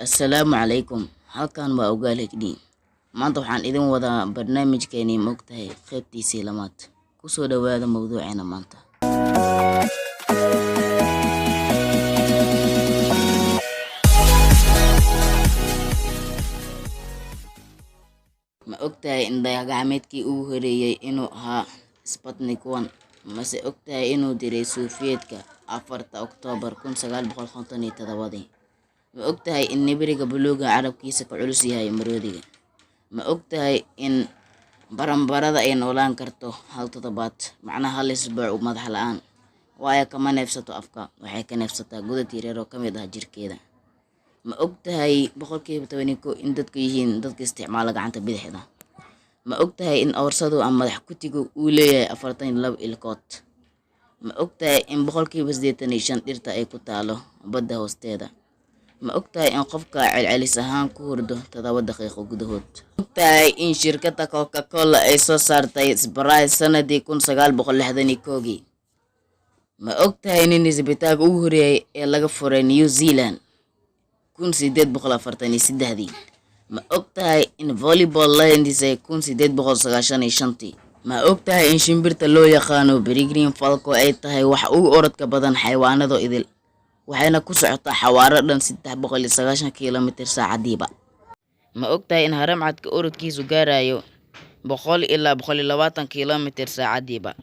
Assalaamu calaykum. Halkan waa Ogaal HD. Maanta waxaan idin wadaa barnaamijkeenii Maogtahay, qaybtiisii lamaad. Kusoo dhawaada mawduuceena maanta. Ma ogtahay in dayax-gacmeedkii ugu horeeyay inuu ahaa Sputnik 1? Mase ogtahay inuu diray Sofiyeetka 4ta Oktoobar 1957-dii? Ma ogtahay in nibiriga buluuga carabkiisa ka culus yahay maroodiga? Ma ogtahay in baranbarada ay noolaan karto hal toddobaad, macnaha hal isbuuc, madax la-aan? Waayo, kama neefsato afka, waxay ka neefsataa godad yaryar oo ka mid ah jirkeeda. Ma ogtahay 11% in dadku yihiin dadka isticmaala gacanta bidixda? Ma ogtahay in awrsadu ama madax kutigu uu leeyahay 42 ilkood? Ma ogtahay in 85% dhirta ay ku taalo badda hoosteeda? Ma ogtahay in qofka celcelis ahaan ku hurdo 7 daqiiqo gudahood? Ma ogtahay in shirkadda Coca-Cola ay soo saartay Sprite sanadii 1961-gii? Ma ogtahay nin isbitaalka ugu horeeyay ee laga furay New Zealand 1843-dii? Ma ogtahay in volleyball la hindisay 1895-tii? Ma ogtahay in shimbirta loo yaqaano peregrine falcon ay tahay wax ugu orodka badan xayawaanado idil, waxayna ku socotaa xawaaro dhan 390 kilomitir saacadiiba? Ma ogtahay in haramcadka orodkiisu gaarayo 100 ilaa 120 kilomitir saacadiiba?